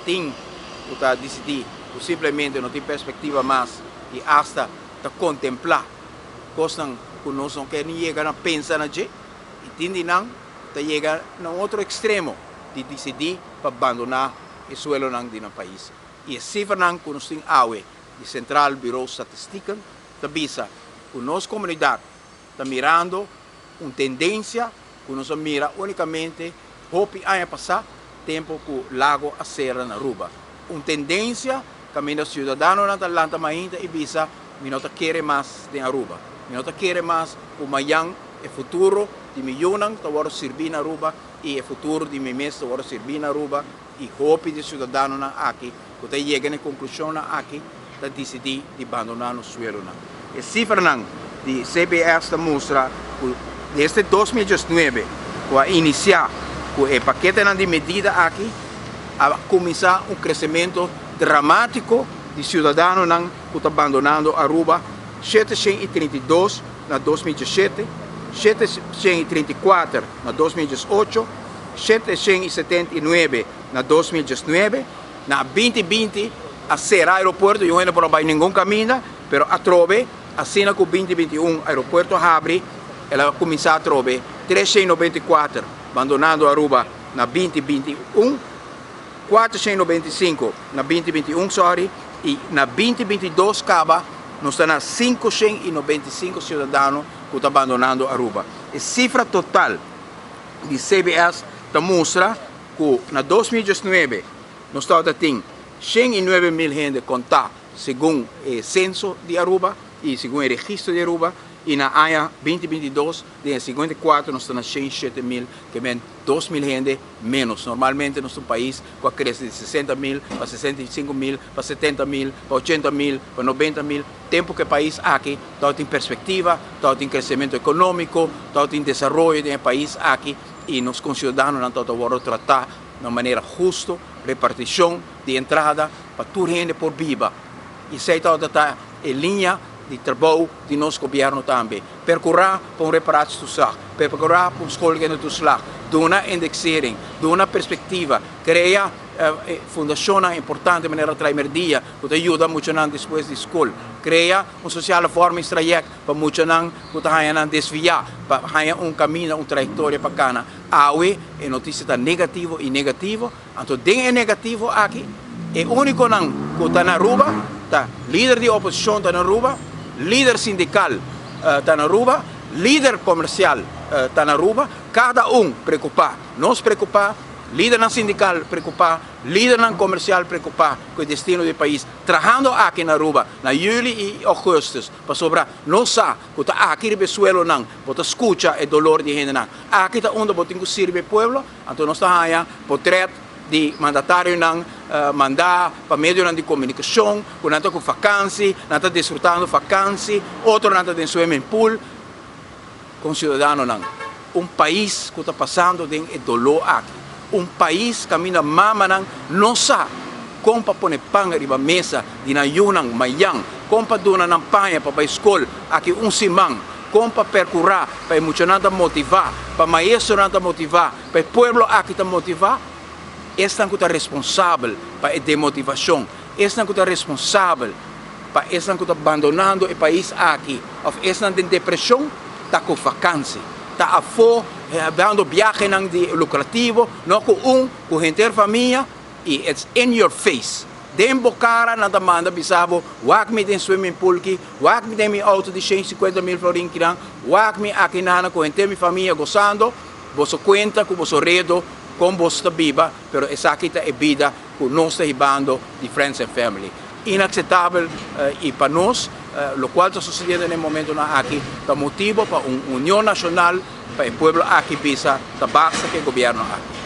Tin ku ta disidí ku simplemente no tin perspektiva mas i asta ta kontemplá kosnan ku nos no ke ni yega na pensa na dje. I tin di nan ta yega na un otro ekstremo di disidí pa bandoná e suelonan di nan pais. I e sifranan ku nos tin awe di Centraal Bureau Statistieken ta bisa ku nos komunidat ta mirando un tendensia ku nos a mira únikamente hopi aña pasá, tempu ku Lago a sera na Aruba. Un tendensia kaminda siudadanonan ta lanta mainta i bisa, Mi no ta kere mas den Aruba. Mi no ta kere mas ku mayan e futuro di mi yunan ta wòrdu sirbí na Aruba i e futuro di mi mes ta wòrdu sirbí na Aruba. I hopi di siudadanonan aki ku ta yega na e konklushonnan aki ta disidí di bandoná nos suelonan. E sifranan di CBS ta mustra ku desde 2019 ku a inisiá ku e paketenan di medida aki a kuminsá un kresementu dramátiko di siudadanonan ku ta bandonando Aruba, 732 na 2017, 734 na 2018, 779 na 2019. Na 2020 a sera aeropuerto, y un hende por a bai ningun kaminda, pero atrobe, asina ku 2021 aeropuerto habri, el a kuminsá atrobe 394 bandonando Aruba na 2021, 495 na 2021, sorry, y na 2022 kaba nos ta na 595 siudadano ku ta bandonando Aruba. E sifra total di CBS ta mustra ku na 2019 nos tabata tin 109 mil hende kontá segun e senso di Aruba i segun e registro di Aruba, i na aña 2022 den e 54 nos ta na 107 mil, ke men 2 mil hende menos. Normalmente nos ta un pais ku a krese di 60 mil pa 65 mil, pa 70 mil, pa 80 mil, pa 90 mil. Tempu ku e pais aki tabatin perspektiva, tabatin kresementu ekonómiko, tabatin desaroyo den e pais aki i nos konsiudadanonan tabata wòrdu tratá na un manera hustu, repartishon di entrada pa tur hende por biba. I esei tabata ta e liña di trabou di nos gobièrnu tambe. Perkurá pa un reparatietoeslag, perkurá pa un schoolkindertoeslag, duna indexering, duna perspektiva, krea fundashonnan importante manera Traimerdia ku ta yuda muchanan despues di skol, krea un sociale vormingstraject pa muchanan ku ta haña nan desviá, pa haña un kaminda, un trayektoria pa kana. Awe e notisia ta negativo i negativo, anto den e negativo aki e únikonan ku ta na Aruba ta lider di oposishon ta na Aruba, lider sindikal ta na Aruba, lider komersial ta na Aruba, kada un preokupá, nos preokupá, lidernan sindikal preokupá, lidernan komersial preokupá ku e destino di e pais, trahando aki na Aruba na yüli i ougùstùs, pasobra nos sa ku ta aki riba e suelonan bo ta skucha e dolor di hendenan. Aki ta unda bo tin ku sirbi e pueblo, anto nos ta haña potrèt di mandatarionan mandá pa medionan di komunikashon ku nan ta ku fakansi, nan ta disfrutando fakansi, otronan ta den swimming pool. Konsiudadanonan, un pais ku ta pasando den e doló aki, un pais kaminda mamanan no sa kon pa pone pan riba mesa di nan yunan mayan, kon pa duna nan paña pa bai skol aki un siman, kon pa perkurá pa e muchanan ta motivá, pa maestronan ta motivá, pa e pueblo aki ta motivá, esnan ku ta responsabel pa e demotivashon, esnan ku ta responsabel pa esnan ku ta bandonando e pais aki òf esnan den depreshon ta ku vakansi, ta afó dando biahenan di lukrativo, no ku un, ku henter famia i it's in your face. Den bo kara nan ta manda bisa bo, wak mi den swimming pool ki, wak mi den mi outo di 150 mil florin kinan, wak mi aki nana ku henter mi famia gosando, boso kuenta ku boso redo kon boso ta biba, pero esaki ta e bida ku nos ta hibando di friends and family. Inakseptabel i pa nos lokual ta susediendo na e momentonan aki ta motibo pa un union nashonal pa e pueblo aki bisa ta basta ku e gobièrnu aki.